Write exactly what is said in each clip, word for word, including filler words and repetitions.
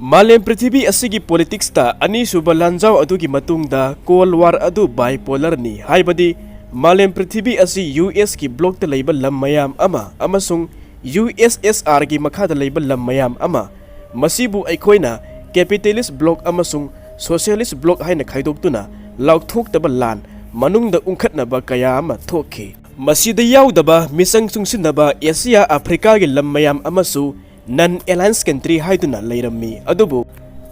ꯃꯥꯂꯦꯝ ꯄ꯭ꯔꯤꯊꯤꯕꯤ ꯑꯁꯤꯒꯤ ꯄꯣꯂꯤꯇꯤꯛꯁꯇ ꯑꯅꯤꯁꯨꯕ ꯂꯥꯟꯖꯥꯎ ꯑꯗꯨꯒꯤ ꯃꯇꯨꯡꯗ ꯀꯣꯜ ꯋꯥꯔ ꯑꯗꯨ ꯕꯥꯏꯄꯣꯂꯔꯅꯤ, ꯍꯥꯏꯕꯗꯤ ꯃꯥꯂꯦꯝ ꯄ꯭ꯔꯤꯊꯤꯕꯤ ꯑꯁꯤ ꯌꯨ ꯑꯦꯁꯀꯤ ꯕ꯭ꯂꯣꯛꯇ ꯂꯩꯕ ꯂꯝ ꯃꯌꯥꯝ ꯑꯃ ꯑꯃꯁꯨꯡ ꯌꯨ ꯑꯦꯁ ꯑꯦꯁ ꯑꯥꯔꯒꯤ ꯃꯈꯥꯗ ꯂꯩꯕ ꯂꯝ ꯃꯌꯥꯝ ꯑꯃ, ꯃꯁꯤꯕꯨ ꯑꯩꯈꯣꯏꯅ ꯀꯦꯄꯤꯇꯦꯂꯤꯁ ꯕ꯭ꯂꯣꯛ ꯑꯃꯁꯨꯡ ꯁꯣꯁꯤꯌꯦꯂꯤꯁ ꯕ꯭ꯂꯣꯛ ꯍꯥꯏꯅ ꯈꯥꯏꯗꯣꯛꯇꯨꯅ ꯂꯥꯎꯊꯣꯛꯇꯕ ꯂꯥꯟ ꯃꯅꯨꯡꯗ ꯎꯪꯈꯠꯅꯕ ꯀꯌꯥ ꯑꯃ ꯊꯣꯛꯈꯤ꯫ ꯃꯁꯤꯗ ꯌꯥꯎꯗꯕ ꯃꯤꯆꯪ ꯆꯨꯡꯁꯤꯟꯅꯕ ꯑꯦꯁꯤꯌꯥ, ꯑꯐ꯭ꯔꯤꯀꯥꯒꯤ ꯂꯝ ꯃꯌꯥꯝ ꯑꯃꯁꯨ ꯅꯟ ꯑꯦꯂꯥꯏꯟꯁ ꯀꯟꯇ꯭ꯔꯤ ꯍꯥꯏꯗꯨꯅ ꯂꯩꯔꯝꯃꯤ꯫ ꯑꯗꯨꯕꯨ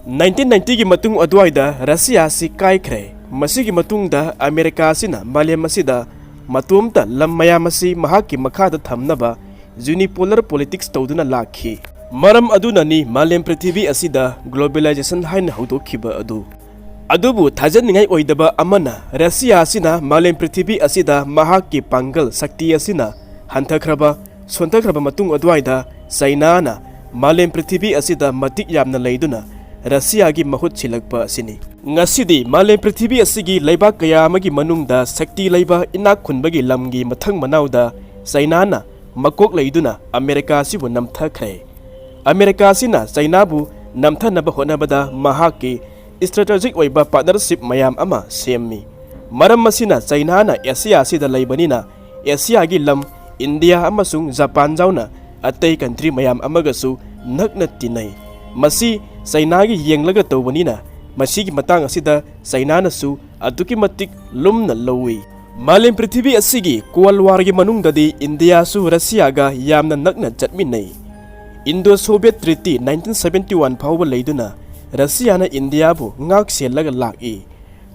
ꯅꯥꯏꯟꯇꯤꯟ ꯅꯥꯏꯟꯇꯤꯒꯤ ꯃꯇꯨꯡ ꯑꯗꯨꯋꯥꯏꯗ ꯔꯁꯤꯌꯥ ꯑꯁꯤ ꯀꯥꯏꯈ꯭ꯔꯦ꯫ ꯃꯁꯤꯒꯤ ꯃꯇꯨꯡꯗ ꯑꯃꯦꯔꯤꯀꯥ ꯑꯁꯤꯅ ꯃꯥꯂꯦꯝ ꯑꯁꯤꯗ ꯃꯇꯣꯝꯇ ꯂꯝ ꯃꯌꯥꯝ ꯑꯁꯤ ꯃꯍꯥꯛꯀꯤ ꯃꯈꯥꯗ ꯊꯝꯅꯕ ꯌꯨꯅꯤꯄꯣꯂꯔ ꯄꯣꯂꯤꯇꯤꯛꯁ ꯇꯧꯗꯨꯅ ꯂꯥꯛꯈꯤ꯫ ꯃꯔꯝ ꯑꯗꯨꯅꯅꯤ ꯃꯥꯂꯦꯝ ꯄ꯭ꯔꯤꯊꯤꯕꯤ ꯑꯁꯤꯗ ꯒ꯭ꯂꯣꯕꯦꯂꯥꯏꯖꯦꯁꯟ ꯍꯥꯏꯅ ꯍꯧꯗꯣꯛꯈꯤꯕ ꯑꯗꯨ꯫ ꯑꯗꯨꯕꯨ ꯊꯥꯖꯅꯤꯡꯉꯥꯏ ꯑꯣꯏꯗꯕ ꯑꯃꯅ, ꯔꯁꯤꯌꯥ ꯑꯁꯤꯅ ꯃꯥꯂꯦꯝ ꯄ꯭ꯔꯤꯊꯤꯕꯤ ꯑꯁꯤꯗ ꯃꯍꯥꯛꯀꯤ ꯄꯥꯡꯒꯜ ꯁꯛꯇꯤ ꯑꯁꯤꯅ ꯍꯟꯊꯈ꯭ꯔꯕ, ꯁꯣꯟꯊꯈ꯭ꯔꯕ ꯃꯇꯨꯡ ꯑꯗꯨꯋꯥꯏꯗ ꯆꯩꯅꯥꯅ ꯃꯥꯂꯦꯝ ꯄ꯭ꯔꯤꯊꯤꯕꯤ ꯑꯁꯤꯗ ꯃꯇꯤꯛ ꯌꯥꯝꯅ ꯂꯩꯗꯨꯅ ꯔꯁꯤꯌꯥꯒꯤ ꯃꯍꯨꯠ ꯁꯤꯜꯂꯛꯄ ꯑꯁꯤꯅꯤ꯫ ꯉꯁꯤꯗꯤ ꯃꯥꯂꯦꯝ ꯄ꯭ꯔꯤꯊꯤꯕꯤ ꯑꯁꯤꯒꯤ ꯂꯩꯕꯥꯛ ꯀꯌꯥ ꯑꯃꯒꯤ ꯃꯅꯨꯡꯗ ꯁꯛꯇꯤ ꯂꯩꯕ ꯏꯅꯥꯛ ꯈꯨꯟꯕꯒꯤ ꯂꯝꯒꯤ ꯃꯊꯪ ꯃꯅꯥꯎꯗ ꯆꯩꯅꯥꯅ ꯃꯀꯣꯛ ꯂꯩꯗꯨꯅ ꯑꯃꯦꯔꯤꯀꯥ ꯑꯁꯤꯕꯨ ꯅꯝꯊꯈ꯭ꯔꯦ꯫ ꯑꯃꯦꯔꯤꯀꯥ ꯑꯁꯤꯅ ꯆꯩꯅꯥꯕꯨ ꯅꯝꯊꯅꯕ ꯍꯣꯠꯅꯕꯗ ꯃꯍꯥꯛꯀꯤ ꯏꯁꯇ꯭ꯔꯦꯇꯦꯖꯤꯛ ꯑꯣꯏꯕ ꯄꯥꯔꯠꯅꯔꯁꯤꯞ ꯃꯌꯥꯝ ꯑꯃ ꯁꯦꯝꯃꯤ꯫ ꯃꯔꯝ ꯑꯁꯤꯅ ꯆꯩꯅꯥꯅ ꯑꯦꯁꯤꯌꯥ ꯑꯁꯤꯗ ꯂꯩꯕꯅꯤꯅ ꯑꯦꯁꯤꯌꯥꯒꯤ ꯂꯝ ꯏꯟꯗꯤꯌꯥ ꯑꯃꯁꯨꯡ ꯖꯄꯥꯟ ꯌꯥꯎꯅ ꯑꯇꯩ ꯀꯟꯇ꯭ꯔꯤ ꯃꯌꯥꯝ ꯑꯃꯒꯁꯨ ꯅꯛꯅ ꯇꯤꯟꯅꯩ꯫ ꯃꯁꯤ ꯆꯩꯅꯥꯒꯤ ꯌꯦꯡꯂꯒ ꯇꯧꯕꯅꯤꯅ ꯃꯁꯤꯒꯤ ꯃꯇꯥꯡ ꯑꯁꯤꯗ ꯆꯩꯅꯥꯅꯁꯨ ꯑꯗꯨꯛꯀꯤ ꯃꯇꯤꯛ ꯂꯨꯝꯅ ꯂꯧꯏ꯫ ꯃꯥꯂꯦꯝ ꯄ꯭ꯔꯤꯊꯤꯕꯤ ꯑꯁꯤꯒꯤ ꯀꯣꯜ ꯋꯥꯔꯒꯤ ꯃꯅꯨꯡꯗꯗꯤ ꯏꯟꯗꯤꯌꯥꯁꯨ ꯔꯁꯤꯌꯥꯒ ꯌꯥꯝꯅ ꯅꯛꯅ ꯆꯠꯃꯤꯟꯅꯩ꯫ Indo Soviet treaty nineteen seventy one ꯐꯥꯎꯕ ꯂꯩꯗꯨꯅ ꯔꯁꯤꯌꯥꯅ ꯏꯟꯗꯤꯌꯥꯕꯨ ꯉꯥꯛ ꯁꯦꯜꯂꯒ ꯂꯥꯛꯏ꯫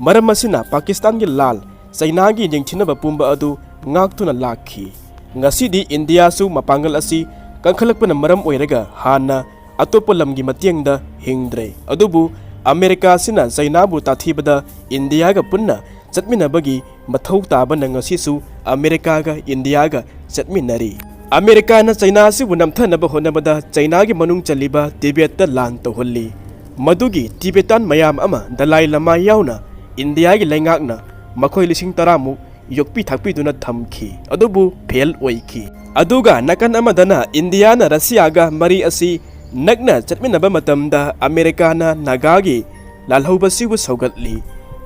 ꯃꯔꯝ ꯑꯁꯤꯅ ꯄꯥꯀꯤꯁꯇꯥꯟꯒꯤ ꯂꯥꯜ ꯆꯩꯅꯥꯒꯤ ꯅꯤꯡꯊꯤꯅꯕ ꯄꯨꯝꯕ ꯑꯗꯨ ꯉꯥꯛꯇꯨꯅ ꯂꯥꯛꯈꯤ꯫ ꯉꯁꯤꯗꯤ ꯏꯟꯗꯤꯌꯥꯁꯨ ꯃꯄꯥꯡꯒꯜ ꯑꯁꯤ ꯀꯟꯈꯠꯂꯛꯄꯅ ꯃꯔꯝ ꯑꯣꯏꯔꯒ ꯍꯥꯟꯅ ꯑꯇꯣꯞꯄ ꯂꯝꯒꯤ ꯃꯇꯦꯡꯗ ꯍꯤꯡꯗ꯭ꯔꯦ꯫ ꯑꯗꯨꯕꯨ ꯑꯃꯦꯔꯤꯀꯥ ꯑꯁꯤꯅ ꯆꯩꯅꯥꯕꯨ ꯇꯥꯊꯤꯕꯗ ꯏꯟꯗꯤꯌꯥꯒ ꯄꯨꯟꯅ ꯆꯠꯃꯤꯟꯅꯕꯒꯤ ꯃꯊꯧ ꯇꯥꯕꯅ ꯉꯁꯤꯁꯨ ꯑꯃꯦꯔꯤꯀꯥꯒ ꯏꯟꯗꯤꯌꯥꯒ ꯆꯠꯃꯤꯟꯅꯔꯤ꯫ ꯑꯃꯦꯔꯤꯀꯥꯅ ꯆꯩꯅꯥ ꯑꯁꯤꯕꯨ ꯅꯝꯊꯅꯕ ꯍꯣꯠꯅꯕꯗ ꯆꯩꯅꯥꯒꯤ ꯃꯅꯨꯡ ꯆꯜꯂꯤꯕ ꯇꯤꯕꯦꯠꯇ ꯂꯥꯟ ꯇꯧꯍꯜꯂꯤ꯫ ꯃꯗꯨꯒꯤ ꯇꯤꯕꯦꯇꯥꯟ ꯃꯌꯥꯝ ꯑꯃ ꯗꯂꯥꯏ ꯂꯃꯥ ꯌꯥꯎꯅ ꯏꯟꯗꯤꯌꯥꯒꯤ ꯂꯩꯉꯥꯛꯅ ꯃꯈꯣꯏ ꯂꯤꯁꯤꯡ ꯇꯔꯥꯃꯨꯛ ꯌꯣꯛꯄꯤ ꯊꯥꯛꯄꯤꯗꯨꯅ ꯊꯝꯈꯤ, ꯑꯗꯨꯕꯨ ꯐꯦꯜ ꯑꯣꯏꯈꯤ꯫ ꯑꯗꯨꯒ ꯅꯥꯀꯟ ꯑꯃꯗꯅ ꯏꯟꯗꯤꯌꯥꯅ ꯔꯁꯤꯌꯥꯒ ꯃꯔꯤ ꯑꯁꯤ ꯅꯛꯅ ꯆꯠꯃꯤꯟꯅꯕ ꯃꯇꯝꯗ ꯑꯃꯦꯔꯤꯀꯥꯅ ꯅꯥꯒꯥꯒꯤ ꯂꯥꯜꯍꯧꯕꯁꯤꯕꯨ ꯁꯧꯒꯠꯂꯤ꯫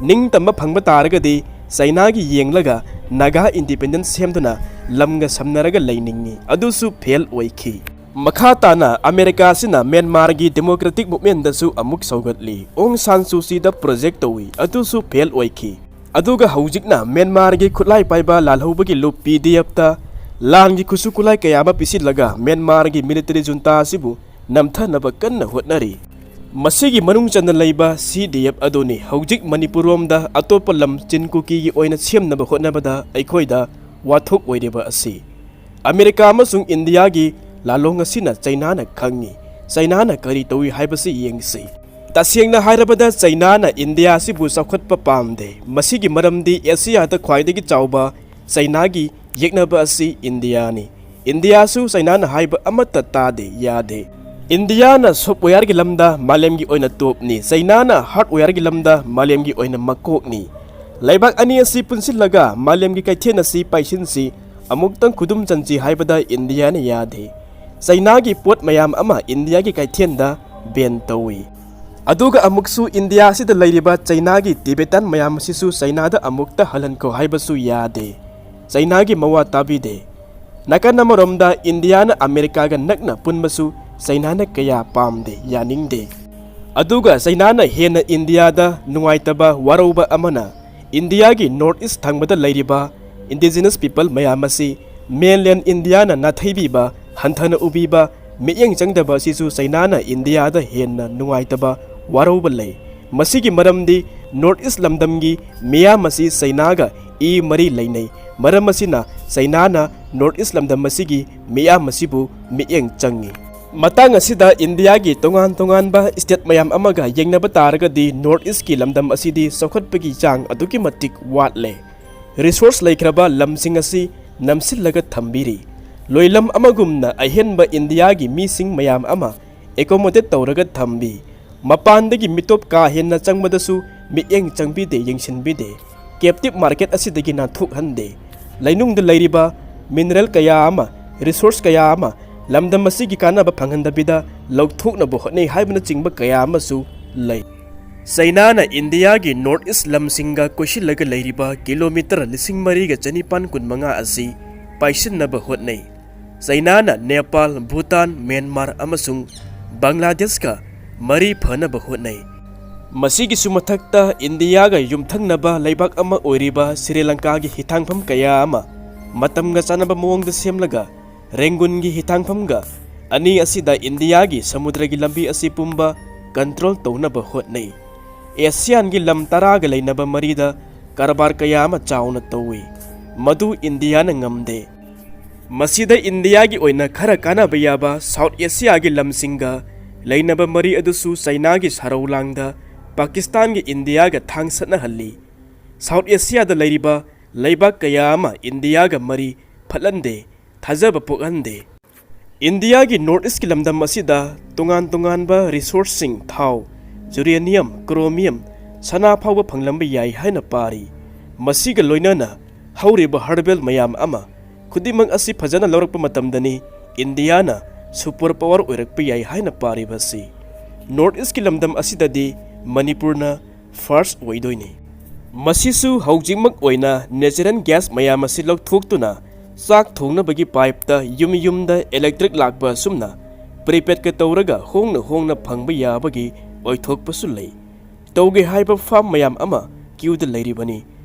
ꯅꯤꯡꯇꯝꯕ ꯐꯪꯕ ꯇꯥꯔꯒꯗꯤ ꯆꯩꯅꯥꯒꯤ ꯌꯦꯡꯂꯒ ꯅꯥꯒꯥ ꯏꯟꯗꯤꯄꯦꯟꯗꯦꯟꯁ ꯁꯦꯝꯗꯨꯅ ꯂꯝꯒ ꯁꯝꯅꯔꯒ ꯂꯩꯅꯤꯡꯏ꯫ ꯑꯗꯨꯁꯨ ꯐꯦꯜ ꯑꯣꯏꯈꯤ꯫ ꯃꯈꯥ ꯇꯥꯅ ꯑꯃꯦꯔꯤꯀꯥꯁꯤꯅ ꯃ꯭ꯌꯥꯟꯃꯥꯔꯒꯤ ꯗꯦꯃꯣꯀ꯭ꯔꯦꯇꯤꯛ ꯃꯨꯚꯃꯦꯟꯗꯁꯨ ꯑꯃꯨꯛ ꯁꯧꯒꯠꯂꯤ꯫ ꯑꯣꯡ ꯁꯥꯟ ꯁꯨ ꯆꯤꯗ ꯄ꯭ꯔꯣꯖꯦꯛ ꯇꯧꯏ꯫ ꯑꯗꯨꯁꯨ ꯐꯦꯜ ꯑꯣꯏꯈꯤ꯫ ꯑꯗꯨꯒ ꯍꯧꯖꯤꯛꯅ ꯃ꯭ꯌꯥꯟꯃꯥꯔꯒꯤ ꯈꯨꯠꯂꯥꯏ ꯄꯥꯏꯕ ꯂꯥꯜꯍꯧꯕꯒꯤ ꯂꯨꯞ ꯄꯤ ꯗꯤ ꯑꯦꯐꯇ ꯂꯥꯟꯒꯤ ꯈꯨꯠꯁꯨ ꯈꯨꯠꯂꯥꯏ ꯀꯌꯥ ꯑꯃ ꯄꯤꯁꯤꯜꯂꯒ ꯃ꯭ꯌꯥꯟꯃꯥꯔꯒꯤ ꯃꯤꯂꯤꯇꯔꯤ ꯖꯨꯟꯇꯥ ꯑꯁꯤꯕꯨ ꯅꯝꯊꯅꯕ ꯀꯟꯅ ꯍꯣꯠꯅꯔꯤ꯫ ꯃꯁꯤꯒꯤ ꯃꯅꯨꯡ ꯆꯟꯅ ꯂꯩꯕ ꯁꯤ ꯗꯤ ꯑꯦꯐ ꯑꯗꯨꯅꯤ ꯍꯧꯖꯤꯛ ꯃꯅꯤꯄꯨꯔ ꯔꯣꯝꯗ ꯑꯇꯣꯞꯄ ꯂꯝ ꯆꯤꯟ ꯀꯨꯀꯤꯒꯤ ꯑꯣꯏꯅ ꯁꯦꯝꯅꯕ ꯍꯣꯠꯅꯕꯗ ꯑꯩꯈꯣꯏꯗ ꯋꯥꯊꯣꯛ ꯑꯣꯏꯔꯤꯕ ꯑꯁꯤ꯫ ꯑꯃꯦꯔꯤꯀꯥ ꯑꯃꯁꯨꯡ ꯏꯟꯗꯤꯌꯥꯒꯤ ꯂꯥꯂꯣꯡ ꯑꯁꯤꯅ ꯆꯩꯅꯥꯅ ꯈꯪꯏ꯫ ꯆꯩꯅꯥꯅ ꯀꯔꯤ ꯇꯧꯏ ꯍꯥꯏꯕꯁꯤ ꯌꯦꯡꯁꯤ꯫ ꯇꯁꯦꯡꯅ ꯍꯥꯏꯔꯕꯗ ꯆꯩꯅꯥꯅ ꯏꯟꯗꯤꯌꯥ ꯑꯁꯤꯕꯨ ꯆꯥꯎꯈꯠꯄ ꯄꯥꯝꯗꯦ꯫ ꯃꯁꯤꯒꯤ ꯃꯔꯝꯗꯤ ꯑꯦꯁꯤꯌꯥꯗ ꯈ꯭ꯋꯥꯏꯗꯒꯤ ꯆꯥꯎꯕ ꯆꯩꯅꯥꯒꯤ ꯌꯦꯛꯅꯕ ꯑꯁꯤ ꯏꯟꯗꯤꯌꯥꯅꯤ꯫ ꯏꯟꯗꯤꯌꯥꯁꯨ ꯆꯩꯅꯥꯅ ꯍꯥꯏꯕ ꯑꯃꯠꯇ ꯇꯥꯗꯦ, ꯌꯥꯗꯦ꯫ ꯏꯟꯗꯤꯌꯥꯅ ꯁꯣꯞꯋꯦꯌꯔꯒꯤ ꯂꯝꯗ ꯃꯥꯂꯦꯝꯒꯤ ꯑꯣꯏꯅ ꯇꯣꯞꯅꯤ, ꯆꯩꯅꯥꯅ ꯍꯥꯔꯗꯋꯦꯌꯔꯒꯤ ꯂꯝꯗ ꯃꯥꯂꯦꯝꯒꯤ ꯑꯣꯏꯅ ꯃꯀꯣꯛꯅꯤ꯫ ꯂꯩꯕꯥꯛ ꯑꯅꯤ ꯑꯁꯤ ꯄꯨꯟꯁꯤꯜꯂꯒ ꯃꯥꯂꯦꯝꯒꯤ ꯀꯩꯊꯦꯜ ꯑꯁꯤ ꯄꯥꯏꯁꯤꯟꯁꯤ, ꯑꯃꯨꯛꯇꯪ ꯈꯨꯗꯨꯝ ꯆꯟꯁꯤ ꯍꯥꯏꯕꯗ ꯏꯟꯗꯤꯌꯥꯅ ꯌꯥꯗꯦ꯫ ꯆꯩꯅꯥꯒꯤ ꯄꯣꯠ ꯃꯌꯥꯝ ꯑꯃ ꯏꯟꯗꯤꯌꯥꯒꯤ ꯀꯩꯊꯦꯜꯗ ꯕꯦꯟ ꯇꯧꯏ꯫ ꯑꯗꯨꯒ ꯑꯃꯨꯛꯁꯨ ꯏꯟꯗꯤꯌꯥ ꯑꯁꯤꯗ ꯂꯩꯔꯤꯕ ꯆꯩꯅꯥꯒꯤ ꯇꯤꯕꯦꯇꯥꯟ ꯃꯌꯥꯝ ꯑꯁꯤꯁꯨ ꯆꯩꯅꯥꯗ ꯑꯃꯨꯛꯇ ꯍꯜꯍꯟꯈꯣ ꯍꯥꯏꯕꯁꯨ ꯌꯥꯗꯦ꯫ ꯆꯩꯅꯥꯒꯤ ꯃꯋꯥ ꯇꯥꯕꯤꯗꯦ꯫ ꯅꯥꯀꯟ ꯑꯃꯔꯣꯝꯗ ꯏꯟꯗꯤꯌꯥꯅ ꯑꯃꯦꯔꯤꯀꯥꯒ ꯅꯛꯅ ꯄꯨꯟꯕꯁꯨ ꯆꯩꯅꯥꯅ ꯀꯌꯥ ꯄꯥꯝꯗꯦ, ꯌꯥꯅꯤꯡꯗꯦ꯫ ꯑꯗꯨꯒ ꯆꯩꯅꯥꯅ ꯍꯦꯟꯅ ꯏꯟꯗꯤꯌꯥꯗ ꯅꯨꯡꯉꯥꯏꯇꯕ ꯋꯥꯔꯧꯕ ꯑꯃꯅ ꯏꯟꯗꯤꯌꯥꯒꯤ ꯅꯣꯔꯠ ꯏꯁ ꯊꯪꯕꯗ ꯂꯩꯔꯤꯕ ꯏꯟꯗꯤꯖꯤꯅꯁ ꯄꯤꯄꯜ ꯃꯌꯥꯝ ꯑꯁꯤ ꯃꯦꯟꯂꯦꯟ ꯏꯟꯗꯤꯌꯥꯅ ꯅꯥꯊꯩꯕꯤꯕ, ꯍꯟꯊꯅ ꯎꯕꯤꯕ, ꯃꯤꯠꯌꯦꯡ ꯆꯪꯗꯕ ꯑꯁꯤꯁꯨ ꯆꯩꯅꯥꯅ ꯏꯟꯗꯤꯌꯥꯗ ꯍꯦꯟꯅ ꯅꯨꯡꯉꯥꯏꯇꯕ ꯋꯥꯔꯧꯕ ꯂꯩ꯫ ꯃꯁꯤꯒꯤ ꯃꯔꯝꯗꯤ ꯅꯣꯔꯠ ꯏꯁ ꯂꯝꯗꯝꯒꯤ ꯃꯤꯌꯥꯝ ꯑꯁꯤ ꯆꯩꯅꯥꯒ ꯏ ꯃꯔꯤ ꯂꯩꯅꯩ꯫ ꯃꯔꯝ ꯑꯁꯤꯅ ꯆꯩꯅꯥꯅ ꯅꯣꯔꯠ ꯏꯁ ꯂꯝꯗꯝ ꯑꯁꯤꯒꯤ ꯃꯤꯌꯥꯝ ꯑꯁꯤꯕꯨ ꯃꯤꯠꯌꯦꯡ ꯆꯪꯏ꯫ ꯃꯇꯥꯡ ꯑꯁꯤꯗ ꯏꯟꯗꯤꯌꯥꯒꯤ ꯇꯣꯉꯥꯟ ꯇꯣꯉꯥꯟꯕ ꯁ꯭ꯇꯦꯠ ꯃꯌꯥꯝ ꯑꯃꯒ ꯌꯦꯡꯅꯕ ꯇꯥꯔꯒꯗꯤ ꯅꯣꯔꯠ ꯏꯁꯀꯤ ꯂꯝꯗꯝ ꯑꯁꯤꯗꯤ ꯆꯥꯎꯈꯠꯄꯒꯤ ꯆꯥꯡ ꯑꯗꯨꯛꯀꯤ ꯃꯇꯤꯛ ꯋꯥꯠꯂꯦ꯫ ꯔꯤꯁꯣꯔꯁ ꯂꯩꯈ꯭ꯔꯕ ꯂꯝꯁꯤꯡ ꯑꯁꯤ ꯅꯝꯁꯤꯜꯂꯒ ꯊꯝꯕꯤꯔꯤ꯫ ꯂꯣꯏꯂꯝ ꯑꯃꯒꯨꯝꯅ ꯑꯍꯦꯟꯕ ꯏꯟꯗꯤꯌꯥꯒꯤ ꯃꯤꯁꯤꯡ ꯃꯌꯥꯝ ꯑꯃ ꯑꯦꯀꯣꯃꯣꯗꯦꯠ ꯇꯧꯔꯒ ꯊꯝꯕꯤ꯫ ꯃꯄꯥꯟꯗꯒꯤ ꯃꯤꯇꯣꯞ ꯀꯥ ꯍꯦꯟꯅ ꯆꯪꯕꯗꯁꯨ ꯃꯤꯠꯌꯦꯡ ꯆꯪꯕꯤꯗꯦ, ꯌꯦꯡꯁꯤꯟꯕꯤꯗꯦ꯫ ꯀꯦꯞꯇꯤꯞ ꯃꯥꯔꯀꯦꯠ ꯑꯁꯤꯗꯒꯤ ꯅꯥꯟꯊꯣꯛꯍꯟꯗꯦ꯫ ꯂꯩꯅꯨꯡꯗ ꯂꯩꯔꯤꯕ ꯃꯤꯅꯔꯦꯜ ꯀꯌꯥ ꯑꯃ, ꯔꯤꯁꯣꯔꯁ ꯀꯌꯥ ꯑꯃ ꯂꯝꯗꯝ ꯑꯁꯤꯒꯤ ꯀꯥꯟꯅꯕ ꯐꯪꯍꯟꯗꯕꯤꯗ ꯂꯧꯊꯣꯛꯅꯕ ꯍꯣꯠꯅꯩ ꯍꯥꯏꯕꯅꯆꯤꯡꯕ ꯀꯌꯥ ꯑꯃꯁꯨ ꯂꯩ꯫ ꯆꯩꯅꯥꯅ ꯏꯟꯗꯤꯌꯥꯒꯤ ꯅꯣꯔꯠ ꯏꯁ ꯂꯝꯁꯤꯡꯒ ꯀꯣꯏꯁꯤꯜꯂꯒ ꯂꯩꯔꯤꯕ ꯀꯤꯂꯣꯃꯤꯇꯔ ꯂꯤꯁꯤꯡ ꯃꯔꯤꯒ ꯆꯅꯤꯄꯥꯟ ꯀꯨꯟꯃꯉꯥ ꯑꯁꯤ ꯄꯥꯏꯁꯤꯟꯅꯕ ꯍꯣꯠꯅꯩ꯫ ꯆꯩꯅꯥꯅ ꯅꯦꯄꯥꯜ, ꯚꯨꯇꯥꯟ, ꯃ꯭ꯌꯥꯟꯃꯥꯔ ꯑꯃꯁꯨꯡ ꯕꯪꯒ꯭ꯂꯥꯗꯦꯁꯀ ꯃꯔꯤ ꯐꯅꯕ ꯍꯣꯠꯅꯩ꯫ ꯃꯁꯤꯒꯤꯁꯨ ꯃꯊꯛꯇ ꯏꯟꯗꯤꯌꯥꯒ ꯌꯨꯝꯊꯪꯅꯕ ꯂꯩꯕꯥꯛ ꯑꯃ ꯑꯣꯏꯔꯤꯕ ꯁ꯭ꯔꯤ ꯂꯪꯀꯥꯒꯤ ꯍꯤꯊꯥꯡꯐꯝ ꯀꯌꯥ ꯑꯃ ꯃꯇꯝꯒ ꯆꯥꯟꯅꯕ ꯃꯑꯣꯡꯗ ꯁꯦꯝꯂꯒ ꯔꯦꯡꯒꯨꯟꯒꯤ ꯍꯤꯊꯥꯡꯐꯝꯒ ꯑꯅꯤ ꯑꯁꯤꯗ ꯏꯟꯗꯤꯌꯥꯒꯤ ꯁꯃꯨꯗ꯭ꯔꯒꯤ ꯂꯝꯕꯤ ꯑꯁꯤ ꯄꯨꯝꯕ ꯀꯟꯇ꯭ꯔꯣꯜ ꯇꯧꯅꯕ ꯍꯣꯠꯅꯩ꯫ ꯑꯦꯁꯤꯌꯥꯟꯒꯤ ꯂꯝ ꯇꯔꯥꯒ ꯂꯩꯅꯕ ꯃꯔꯤꯗ ꯀꯔꯕꯥꯔ ꯀꯌꯥ ꯑꯃ ꯆꯥꯎꯅ ꯇꯧꯏ꯫ ꯃꯗꯨ ꯏꯟꯗꯤꯌꯥꯅ ꯉꯝꯗꯦ꯫ ꯃꯁꯤꯗ ꯏꯟꯗꯤꯌꯥꯒꯤ ꯑꯣꯏꯅ ꯈꯔ ꯀꯥꯟꯅꯕ ꯌꯥꯕ ꯁꯥꯎꯠ ꯑꯦꯁꯤꯌꯥꯒꯤ ꯂꯝꯁꯤꯡꯒ ꯂꯩꯅꯕ ꯃꯔꯤ ꯑꯗꯨꯁꯨ ꯆꯩꯅꯥꯒꯤ ꯁꯔꯧ ꯂꯥꯡꯗ ꯄꯥꯀꯤꯁꯇꯥꯟꯒꯤ ꯏꯟꯗꯤꯌꯥꯒ ꯊꯥꯡ ꯁꯠꯅꯍꯜꯂꯤ꯫ ꯁꯥꯎꯠ ꯑꯦꯁꯤꯌꯥꯗ ꯂꯩꯔꯤꯕ ꯂꯩꯕꯥꯛ ꯀꯌꯥ ꯑꯃ ꯏꯟꯗꯤꯌꯥꯒ ꯃꯔꯤ ꯐꯠꯍꯟꯗꯦ, ꯊꯥꯖꯕ ꯄꯣꯛꯍꯟꯗꯦ꯫ ꯏꯟꯗꯤꯌꯥꯒꯤ ꯅꯣꯔꯠ ꯏꯁꯀꯤ ꯂꯝꯗꯝ ꯑꯁꯤꯗ ꯇꯣꯉꯥꯟ ꯇꯣꯉꯥꯟꯕ ꯔꯤꯁꯣꯔꯁꯁꯤꯡ, ꯊꯥꯎ, ꯌꯨꯔꯦꯅꯤꯌꯝ, ꯀ꯭ꯔꯣꯃꯤꯌꯝ, ꯁꯅꯥ ꯐꯥꯎꯕ ꯐꯪꯂꯝꯕ ꯌꯥꯏ ꯍꯥꯏꯅ ꯄꯥꯔꯤ꯫ ꯃꯁꯤꯒ ꯂꯣꯏꯅꯅ ꯍꯧꯔꯤꯕ ꯍꯔꯕꯦꯜ ꯃꯌꯥꯝ ꯑꯃ ꯈꯨꯗꯤꯡꯃꯛ ꯑꯁꯤ ꯐꯖꯅ ꯂꯧꯔꯛꯄ ꯃꯇꯝꯗꯅꯤ ꯏꯟꯗꯤꯌꯥꯅ ꯁꯨꯄꯔ ꯄꯥꯋꯔ ꯑꯣꯏꯔꯛꯄ ꯌꯥꯏ ꯍꯥꯏꯅ ꯄꯥꯔꯤꯕꯁꯤ꯫ ꯅꯣꯔꯠ ꯏꯁꯀꯤ ꯂꯝꯗꯝ ꯑꯁꯤꯗꯗꯤ ꯃꯅꯤꯄꯨꯔꯅ ꯐꯥꯔꯁ ꯑꯣꯏꯗꯣꯏꯅꯤ꯫ ꯃꯁꯤꯁꯨ ꯍꯧꯖꯤꯛꯃꯛ ꯑꯣꯏꯅ ꯅꯦꯆꯔꯦꯜ ꯒ꯭ꯌꯥꯁ ꯃꯌꯥꯝ ꯑꯁꯤ ꯂꯧꯊꯣꯛꯇꯨꯅ ꯆꯥꯛ ꯊꯣꯡꯅꯕꯒꯤ ꯄꯥꯏꯞꯇ ꯌꯨꯝ ꯌꯨꯝꯗ ꯏꯂꯦꯛꯇ꯭ꯔꯤꯛ ꯂꯥꯛꯄ ꯑꯁꯨꯝꯅ ꯄ꯭ꯔꯤꯄꯦꯗꯀ ꯇꯧꯔꯒ ꯍꯣꯡꯅ ꯍꯣꯡꯅ ꯐꯪꯕ ꯌꯥꯕꯒꯤ ꯑꯣꯏꯊꯣꯛꯄꯁꯨ ꯂꯩ꯫ ꯇꯧꯒꯦ ꯍꯥꯏꯕ ꯐꯥꯔꯝ ꯃꯌꯥꯝ ꯑꯃ ꯀ꯭ꯌꯨꯗ ꯂꯩꯔꯤꯕꯅꯤ꯫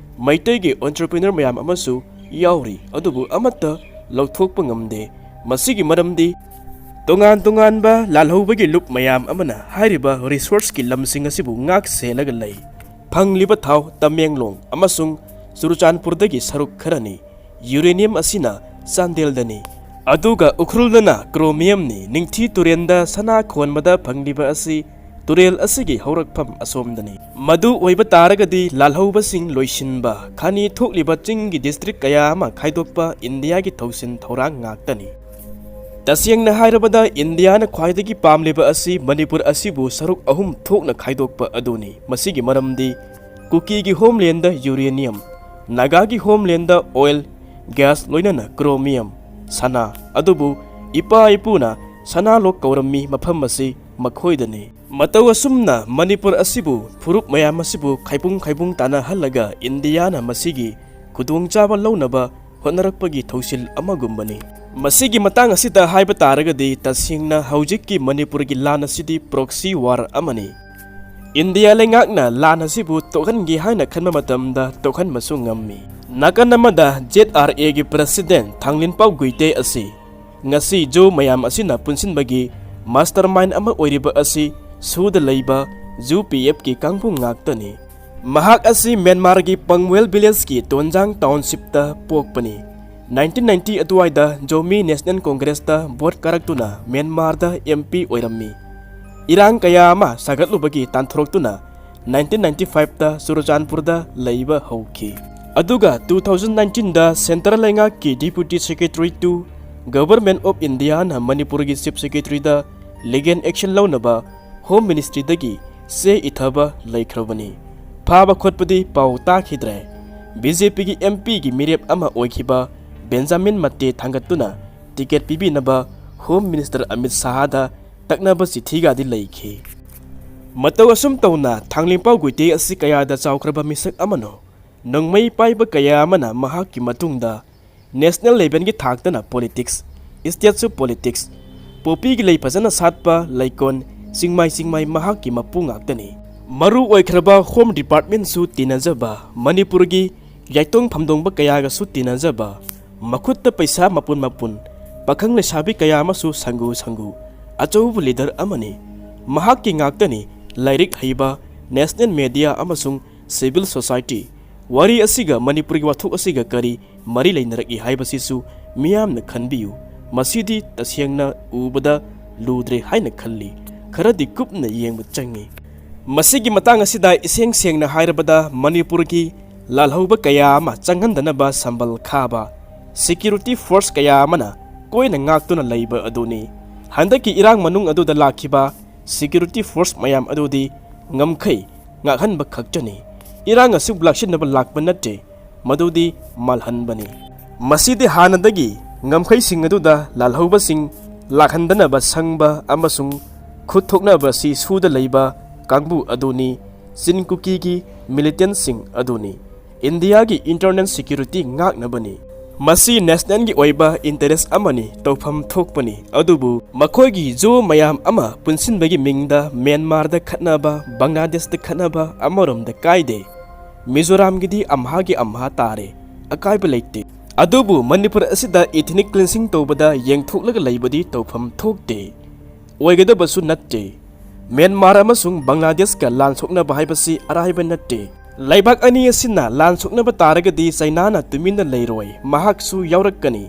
ꯃꯩꯇꯩꯒꯤ ꯑꯣꯟꯇꯔꯄ꯭ꯔꯤꯅꯔ ꯃꯌꯥꯝ ꯑꯃꯁꯨ ꯌꯥꯎꯔꯤ, ꯑꯗꯨꯕꯨ ꯑꯃꯠꯇ ꯂꯧꯊꯣꯛꯄ ꯉꯝꯗꯦ꯫ ꯃꯁꯤꯒꯤ ꯃꯔꯝꯗꯤ ꯇꯣꯉꯥꯟ ꯇꯣꯉꯥꯟꯕ ꯂꯥꯜꯍꯧꯕꯒꯤ ꯂꯨꯞ ꯃꯌꯥꯝ ꯑꯃꯅ ꯍꯥꯏꯔꯤꯕ ꯔꯤꯁꯣꯔꯁꯀꯤ ꯂꯝꯁꯤꯡ ꯑꯁꯤꯕꯨ ꯉꯥꯛ ꯁꯦꯜꯂꯒ ꯂꯩ꯫ ꯐꯪꯂꯤꯕ ꯊꯥꯎ ꯇꯃꯦꯡꯂꯣꯡ ꯑꯃꯁꯨꯡ ꯆꯨꯔꯆꯥꯟꯄꯨꯔꯗꯒꯤ ꯁꯔꯨꯛ ꯈꯔꯅꯤ꯫ ꯌꯨꯔꯦꯅꯤꯌꯝ ꯑꯁꯤꯅ ꯆꯥꯟꯗꯦꯜꯗꯅꯤ꯫ ꯑꯗꯨꯒ ꯎꯈ꯭ꯔꯨꯜꯗꯅ ꯀ꯭ꯔꯣꯃꯤꯌꯝꯅꯤ꯫ ꯅꯤꯡꯊꯤ ꯇꯨꯔꯦꯜꯗ ꯁꯅꯥ ꯈꯣꯟꯕꯗ ꯐꯪꯂꯤꯕ ꯑꯁꯤ ꯇꯨꯔꯦꯜ ꯑꯁꯤꯒꯤ ꯍꯧꯔꯛꯐꯝ ꯑꯁꯣꯝꯗꯅꯤ꯫ ꯃꯗꯨ ꯑꯣꯏꯕ ꯇꯥꯔꯒꯗꯤ ꯂꯥꯜꯍꯧꯕꯁꯤꯡ ꯂꯣꯏꯁꯤꯟꯕ, ꯈꯥꯅꯤ ꯊꯣꯛꯂꯤꯕ ꯆꯤꯡꯒꯤ ꯗꯤꯁꯇ꯭ꯔꯤꯛ ꯀꯌꯥ ꯑꯃ ꯈꯥꯏꯗꯣꯛꯄ ꯏꯟꯗꯤꯌꯥꯒꯤ ꯊꯧꯁꯤꯜ ꯊꯧꯔꯥꯡ ꯉꯥꯛꯇꯅꯤ꯫ ꯇꯁꯦꯡꯅ ꯍꯥꯏꯔꯕꯗ ꯏꯟꯗꯤꯌꯥꯅ ꯈ꯭ꯋꯥꯏꯗꯒꯤ ꯄꯥꯝꯂꯤꯕ ꯑꯁꯤ ꯃꯅꯤꯄꯨꯔ ꯑꯁꯤꯕꯨ ꯁꯔꯨꯛ ꯑꯍꯨꯝ ꯊꯣꯛꯅ ꯈꯥꯏꯗꯣꯛꯄ ꯑꯗꯨꯅꯤ꯫ ꯃꯁꯤꯒꯤ ꯃꯔꯝꯗꯤ ꯀꯨꯀꯤꯒꯤ ꯍꯣꯝꯂꯦꯟꯗ ꯌꯨꯔꯦꯅꯤꯌꯝ, ꯅꯥꯒꯥꯒꯤ ꯍꯣꯝꯂꯦꯟꯗ ꯑꯣꯏꯜ, ꯒ꯭ꯌꯥꯁ ꯂꯣꯏꯅꯅ ꯀ꯭ꯔꯣꯃꯤꯌꯝ, ꯁꯅꯥ, ꯑꯗꯨꯕꯨ ꯏꯄꯥ ꯏꯄꯨꯅ ꯁꯅꯥꯂꯣꯛ ꯀꯧꯔꯝꯃꯤ ꯃꯐꯝ ꯑꯁꯤ ꯃꯈꯣꯏꯗꯅꯤ꯫ ꯃꯇꯧ ꯑꯁꯨꯝꯅ ꯃꯅꯤꯄꯨꯔ ꯑꯁꯤꯕꯨ, ꯐꯨꯔꯨꯞ ꯃꯌꯥꯝ ꯑꯁꯤꯕꯨ ꯈꯥꯏꯕꯨꯡ ꯈꯥꯏꯕꯨꯡ ꯇꯥꯅꯍꯜꯂꯒ ꯏꯟꯗꯤꯌꯥꯅ ꯃꯁꯤꯒꯤ ꯈꯨꯗꯣꯡꯆꯥꯕ ꯂꯧꯅꯕ ꯍꯣꯠꯅꯔꯛꯄꯒꯤ ꯊꯧꯁꯤꯜ ꯑꯃꯒꯨꯝꯕꯅꯤ꯫ ꯃꯁꯤꯒꯤ ꯃꯇꯥꯡ ꯑꯁꯤꯗ ꯍꯥꯏꯕ ꯇꯥꯔꯒꯗꯤ, ꯇꯁꯦꯡꯅ ꯍꯧꯖꯤꯛꯀꯤ ꯃꯅꯤꯄꯨꯔꯒꯤ ꯂꯥꯟ ꯑꯁꯤꯗꯤ proxy war ꯑꯃꯅꯤ꯫ ꯏꯟꯗꯤꯌꯥ ꯂꯩꯉꯥꯛꯅ ꯂꯥꯟ ꯑꯁꯤꯕꯨ ꯇꯣꯛꯍꯟꯒꯦ ꯍꯥꯏꯅ ꯈꯟꯕ ꯃꯇꯝꯗ ꯇꯣꯛꯍꯟꯕꯁꯨ ꯉꯝꯃꯤ꯫ ꯅꯥꯀꯟ ꯑꯃꯗ, ZRA ꯒꯤ president ꯊꯥꯡꯂꯤꯟꯄꯥꯎ ꯒꯨꯏꯇꯦ ꯑꯁꯤ ꯉꯁꯤ ꯖꯣ ꯃꯌꯥꯝ ꯑꯁꯤꯅ ꯄꯨꯟꯁꯤꯟꯕꯒꯤ mastermind ꯑꯃ ꯑꯣꯏꯔꯤꯕ ꯑꯁꯤ ꯁꯨꯗ ꯂꯩꯕ UPF ꯀꯤ ꯀꯥꯡꯕꯨ ꯉꯥꯛꯇꯅꯤ꯫ ꯃꯍꯥꯛ ꯑꯁꯤ ꯃ꯭ꯌꯥꯟꯃꯥꯔꯒꯤ ꯄꯪꯋꯦꯜ village ꯀꯤ ꯇꯣꯟꯖꯥꯡ township ꯇ ꯄꯣꯛꯄꯅꯤ꯫ Nineteen ninety ꯑꯗꯨꯋꯥꯏꯗ ꯖꯣꯃꯤ National Congress ꯇ vote ꯀꯥꯔꯛꯇꯨꯅ ꯃ꯭ꯌꯥꯟꯃꯥꯔꯗ MP ꯑꯣꯏꯔꯝꯃꯤ꯫ ꯏꯔꯥꯡ ꯀꯌꯥ ꯑꯃ ꯁꯥꯒꯠꯂꯨꯕꯒꯤ ꯇꯥꯟꯊꯣꯔꯛꯇꯨꯅ nineteen ninety five ꯇ ꯆꯨꯔꯆꯥꯟꯄꯨꯔꯗ ꯂꯩꯕ ꯍꯧꯈꯤ꯫ ꯑꯗꯨꯒ two thousand nineteen ꯗ central ꯂꯩꯉꯥꯛꯀꯤ Deputy Secretary to Government of India ꯅ ꯃꯅꯤꯄꯨꯔꯒꯤ Chief Secretary ꯗ legal action ꯂꯧꯅꯕ Home Ministry ꯗꯒꯤ ꯆꯦ ꯏꯊꯕ ꯂꯩꯈ꯭ꯔꯕꯅꯤ꯫ ꯐꯥꯕ ꯈꯣꯠꯄꯗꯤ ꯄꯥꯎ ꯇꯥꯈꯤꯗ꯭ꯔꯦ꯫ BJP ꯒꯤ MP ꯒꯤ ꯃꯤꯔꯦꯞ ꯑꯃ ꯑꯣꯏꯈꯤꯕ Benjamin ꯃꯇꯦ ꯊꯥꯡꯒꯠꯇꯨꯅ ticket ꯄꯤꯕꯤꯅꯕ Home Minister Amit ꯁꯥꯍꯗ ꯇꯛꯅꯕ ꯆꯤꯊꯤꯒꯗꯤ ꯂꯩꯈꯤ꯫ ꯃꯇꯧ ꯑꯁꯨꯝ ꯇꯧꯅ ꯊꯥꯡꯂꯤꯡꯄꯥꯎ ꯒꯨꯏꯇꯦ ꯑꯁꯤ ꯀꯌꯥꯗ ꯆꯥꯎꯈ꯭ꯔꯕ ꯃꯤꯁꯛ ꯑꯃꯅꯣ? ꯅꯣꯡꯃꯩ ꯄꯥꯏꯕ ꯀꯌꯥ ꯑꯃꯅ ꯃꯍꯥꯛꯀꯤ ꯃꯇꯨꯡꯗ national level ꯒꯤ ꯊꯥꯛꯇꯅ politics, state ꯁꯨ politics, ꯄꯣꯄꯤꯒꯤ ꯂꯩ ꯐꯖꯅ ꯁꯥꯠꯄ ꯂꯩꯀꯣꯜ, ꯆꯤꯡꯃꯥꯏ ꯆꯤꯡꯃꯥꯏ ꯃꯍꯥꯛꯀꯤ ꯃꯄꯨ ꯉꯥꯛꯇꯅꯤ꯫ ꯃꯔꯨ ꯑꯣꯏꯈ꯭ꯔꯕ Home Department ꯁꯨ ꯇꯤꯟꯅꯖꯕ, ꯃꯅꯤꯄꯨꯔꯒꯤ ꯌꯥꯏꯇꯣꯡ ꯐꯝꯗꯣꯡꯕ ꯀꯌꯥꯒꯁꯨ ꯇꯤꯟꯅꯖꯕ, ꯃꯈꯨꯠꯇ ꯄꯩꯁꯥ ꯃꯄꯨꯟ ꯃꯄꯨꯟ, ꯄꯥꯈꯪ ꯂꯩꯁꯥꯕꯤ ꯀꯌꯥ ꯑꯃꯁꯨ ꯁꯪꯒꯨ ꯁꯪꯒꯨ, ꯑꯆꯧꯕ leader ꯑꯃꯅꯤ꯫ ꯃꯍꯥꯛꯀꯤ ꯉꯥꯛꯇꯅꯤ ꯂꯥꯏꯔꯤꯛ ꯍꯩꯕ, national media ꯑꯃꯁꯨꯡ civil society꯫ ꯋꯥꯔꯤ ꯑꯁꯤꯒ ꯃꯅꯤꯄꯨꯔꯒꯤ ꯋꯥꯊꯣꯛ ꯑꯁꯤꯒ ꯀꯔꯤ ꯃꯔꯤ ꯂꯩꯅꯔꯛꯏ ꯍꯥꯏꯕꯁꯤꯁꯨ ꯃꯤꯌꯥꯝꯅ ꯈꯟꯕꯤꯌꯨ꯫ ꯃꯁꯤꯗꯤ ꯇꯁꯦꯡꯅ ꯎꯕꯗ ꯂꯨꯗ꯭ꯔꯦ ꯍꯥꯏꯅ ꯈꯜꯂꯤ꯫ ꯈꯔꯗꯤ ꯀꯨꯞꯅ ꯌꯦꯡꯕ ꯆꯪꯏ꯫ ꯃꯁꯤꯒꯤ ꯃꯇꯥꯡ ꯑꯁꯤꯗ ꯏꯁꯦꯡ ꯁꯦꯡꯅ ꯍꯥꯏꯔꯕꯗ, ꯃꯅꯤꯄꯨꯔꯒꯤ ꯂꯥꯜꯍꯧꯕ ꯀꯌꯥ ꯑꯃ ꯆꯪꯍꯟꯗꯅꯕ ꯁꯝꯕꯜ ꯈꯥꯕ security force ꯀꯌꯥ ꯑꯃꯅ ꯀꯣꯏꯅ ꯉꯥꯛꯇꯨꯅ ꯂꯩꯕ ꯑꯗꯨꯅꯤ꯫ ꯍꯟꯗꯛꯀꯤ ꯏꯔꯥꯡ ꯃꯅꯨꯡ ꯑꯗꯨꯗ ꯂꯥꯛꯈꯤꯕ security force ꯃꯌꯥꯝ ꯑꯗꯨꯗꯤ ꯉꯝꯈꯩ ꯉꯥꯛꯍꯟꯕ ꯈꯛꯇꯅꯤ꯫ ꯏꯔꯥꯡ ꯑꯁꯤꯕꯨ ꯂꯥꯛꯁꯤꯟꯅꯕ ꯂꯥꯛꯄ ꯅꯠꯇꯦ, ꯃꯗꯨꯗꯤ ꯃꯥꯜꯍꯟꯕꯅꯤ꯫ ꯃꯁꯤꯗꯤ ꯍꯥꯟꯅꯗꯒꯤ ꯉꯝꯈꯩꯁꯤꯡ ꯑꯗꯨꯗ ꯂꯥꯜꯍꯧꯕꯁꯤꯡ ꯂꯥꯛꯍꯟꯗꯅꯕ ꯁꯪꯕ ꯑꯃꯁꯨꯡ ꯈꯨꯠ ꯊꯣꯛꯅꯕ ꯁꯤ ꯁꯨꯗ ꯂꯩꯕ ꯀꯥꯡꯕꯨ ꯑꯗꯨꯅꯤ ꯆꯤꯟ ꯀꯨꯀꯤꯒꯤ ꯃꯤꯂꯤꯇꯦꯟꯁꯤꯡ ꯑꯗꯨꯅꯤ꯫ ꯏꯟꯗꯤꯌꯥꯒꯤ ꯏꯟꯇꯔꯅꯦꯜ ꯁꯦꯀ꯭ꯌꯨꯔꯤꯇꯤ ꯉꯥꯛꯅꯕꯅꯤ꯫ ꯃꯁꯤ ꯅꯦꯁꯅꯦꯜꯒꯤ ꯑꯣꯏꯕ ꯏꯟꯇꯔꯦꯁ ꯑꯃꯅꯤ, ꯇꯧꯐꯝ ꯊꯣꯛꯄꯅꯤ꯫ ꯑꯗꯨꯕꯨ ꯃꯈꯣꯏꯒꯤ ꯖꯣ ꯃꯌꯥꯝ ꯑꯃ ꯄꯨꯟꯁꯤꯟꯕꯒꯤ ꯃꯤꯡꯗ ꯃ꯭ꯌꯥꯟꯃꯥꯔꯗ ꯈꯠꯅꯕ, ꯕꯪꯒ꯭ꯂꯥꯗꯦꯁꯇ ꯈꯠꯅꯕ ꯑꯃꯔꯣꯝꯗ ꯀꯥꯏꯗꯦ꯫ ꯃꯤꯖꯣꯔꯥꯝꯒꯤꯗꯤ ꯑꯝꯍꯥꯒꯤ ꯑꯝꯍꯥ ꯇꯥꯔꯦ, ꯑꯀꯥꯏꯕ ꯂꯩꯇꯦ꯫ ꯑꯗꯨꯕꯨ ꯃꯅꯤꯄꯨꯔ ꯑꯁꯤꯗ ꯏꯊꯅꯤꯛ ꯀ꯭ꯂꯤꯟꯁꯤꯡ ꯇꯧꯕꯗ ꯌꯦꯡꯊꯣꯛꯂꯒ ꯂꯩꯕꯗꯤ ꯇꯧꯐꯝ ꯊꯣꯛꯇꯦ, ꯑꯣꯏꯒꯗꯕꯁꯨ ꯅꯠꯇꯦ꯫ ꯃ꯭ꯌꯥꯟꯃꯥꯔ ꯑꯃꯁꯨꯡ ꯕꯪꯒ꯭ꯂꯥꯗꯦꯁꯀ ꯂꯥꯟ ꯁꯣꯛꯅꯕ ꯍꯥꯏꯕꯁꯤ ꯑꯔꯥꯏꯕ ꯅꯠꯇꯦ꯫ ꯂꯩꯕꯥꯛ ꯑꯅꯤ ꯑꯁꯤꯅ ꯂꯥꯟ ꯁꯣꯛꯅꯕ ꯇꯥꯔꯒꯗꯤ ꯆꯩꯅꯥꯅ ꯇꯨꯃꯤꯟꯅ ꯂꯩꯔꯣꯏ, ꯃꯍꯥꯛꯁꯨ ꯌꯥꯎꯔꯛꯀꯅꯤ꯫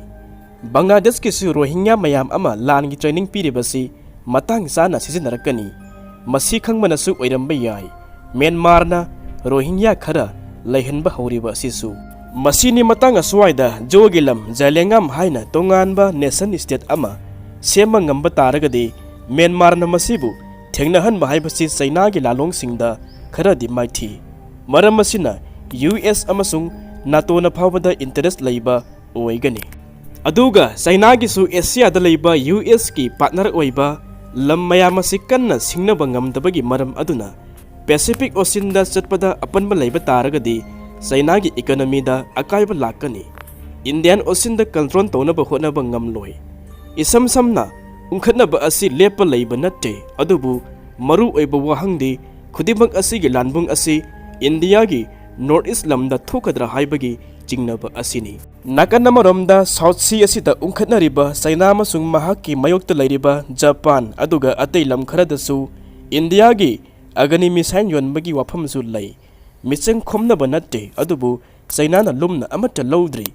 ꯕꯪꯒ꯭ꯂꯥꯗꯦꯁꯀꯤꯁꯨ ꯔꯣꯍꯤꯡꯌꯥ ꯃꯌꯥꯝ ꯑꯃ ꯂꯥꯟꯒꯤ ꯇ꯭ꯔꯦꯅꯤꯡ ꯄꯤꯔꯤꯕꯁꯤ ꯃꯇꯥꯡ ꯆꯥꯅ ꯁꯤꯖꯤꯟꯅꯔꯛꯀꯅꯤ꯫ ꯃꯁꯤ ꯈꯪꯕꯅꯁꯨ ꯑꯣꯏꯔꯝꯕ ꯌꯥꯏ, ꯃ꯭ꯌꯥꯟꯃꯥꯔꯅ ꯔꯣꯍꯤꯡꯌꯥ ꯈꯔ ꯂꯩꯍꯟꯕ ꯍꯧꯔꯤꯕ ꯑꯁꯤꯁꯨ꯫ ꯃꯁꯤꯅꯤ ꯃꯇꯥꯡ ꯑꯁ꯭ꯋꯥꯏꯗ ꯖꯣꯒꯤ ꯂꯝ ꯖꯥꯏꯂꯦꯡꯉꯥꯝ ꯍꯥꯏꯅ ꯇꯣꯉꯥꯟꯕ ꯅꯦꯁꯟ ꯁ꯭ꯇꯦꯠ ꯑꯃ ꯁꯦꯝꯕ ꯉꯝꯕ ꯇꯥꯔꯒꯗꯤ ꯃ꯭ꯌꯥꯟꯃꯥꯔꯅ ꯃꯁꯤꯕꯨ ꯊꯦꯡꯅꯍꯟꯕ ꯍꯥꯏꯕꯁꯤ ꯆꯩꯅꯥꯒꯤ ꯂꯥꯂꯣꯡꯁꯤꯡꯗ ꯈꯔꯗꯤ ꯃꯥꯏꯊꯤ꯫ ꯃꯔꯝ ꯑꯁꯤꯅ ꯌꯨ ꯑꯦꯁ ꯑꯃꯁꯨꯡ ꯅꯥꯇꯣꯅ ꯐꯥꯎꯕꯗ ꯏꯟꯇꯔꯦꯁ ꯂꯩꯕ ꯑꯣꯏꯒꯅꯤ꯫ ꯑꯗꯨꯒ ꯆꯩꯅꯥꯒꯤꯁꯨ ꯑꯦꯁꯤꯌꯥꯗ ꯂꯩꯕ ꯌꯨ ꯑꯦꯁꯀꯤ ꯄꯥꯔꯠꯅꯔ ꯑꯣꯏꯕ ꯂꯝ ꯃꯌꯥꯝ ꯑꯁꯤ ꯀꯟꯅ ꯁꯤꯡꯅꯕ ꯉꯝꯗꯕꯒꯤ ꯃꯔꯝ ꯑꯗꯨꯅ ꯄꯦꯁꯤꯐꯤꯛ ꯑꯣꯁꯤꯟꯗ ꯆꯠꯄꯗ ꯑꯄꯟꯕ ꯂꯩꯕ ꯇꯥꯔꯒꯗꯤ ꯆꯩꯅꯥꯒꯤ ꯏꯀꯣꯅꯣꯃꯤꯗ ꯑꯀꯥꯏꯕ ꯂꯥꯛꯀꯅꯤ꯫ ꯏꯟꯗꯤꯌꯥꯟ ꯑꯣꯁꯤꯟꯗ ꯀꯟꯇ꯭ꯔꯣꯜ ꯇꯧꯅꯕ ꯍꯣꯠꯅꯕ ꯉꯝꯂꯣꯏ꯫ ꯏꯁꯝ ꯁꯝꯅ ꯎꯪꯈꯠꯅꯕ ꯑꯁꯤ ꯂꯦꯞꯄ ꯂꯩꯕ ꯅꯠꯇꯦ, ꯑꯗꯨꯕꯨ ꯃꯔꯨ ꯑꯣꯏꯕ ꯋꯥꯍꯪꯗꯤ ꯈꯨꯗꯤꯡꯃꯛ ꯑꯁꯤꯒꯤ ꯂꯥꯟꯕꯨꯡ ꯑꯁꯤ ꯏꯟꯗꯤꯌꯥꯒꯤ ꯅꯣꯔꯠ ꯏꯁ ꯂꯝꯗ ꯊꯣꯛꯀꯗ꯭ꯔꯥ ꯍꯥꯏꯕꯒꯤ ꯆꯤꯡꯅꯕ ꯑꯁꯤꯅꯤ꯫ ꯅꯥꯀꯟ ꯑꯃꯔꯣꯝꯗ ꯁꯥꯎꯠ ꯁꯤ ꯑꯁꯤꯗ ꯎꯪꯈꯠꯅꯔꯤꯕ ꯆꯩꯅꯥ ꯑꯃꯁꯨꯡ ꯃꯍꯥꯛꯀꯤ ꯃꯥꯌꯣꯛꯇ ꯂꯩꯔꯤꯕ ꯖꯄꯥꯟ ꯑꯗꯨꯒ ꯑꯇꯩ ꯂꯝ ꯈꯔꯗꯁꯨ ꯏꯟꯗꯤꯌꯥꯒꯤ ꯑꯒꯅꯤ ꯃꯤꯁꯥꯏꯜ ꯌꯣꯟꯕꯒꯤ ꯋꯥꯐꯝꯁꯨ ꯂꯩ꯫ ꯃꯤꯆꯪ ꯈꯣꯝꯅꯕ ꯅꯠꯇꯦ, ꯑꯗꯨꯕꯨ ꯆꯩꯅꯥꯅ ꯂꯨꯝꯅ ꯑꯃꯠꯇ ꯂꯧꯗ꯭ꯔꯤ꯫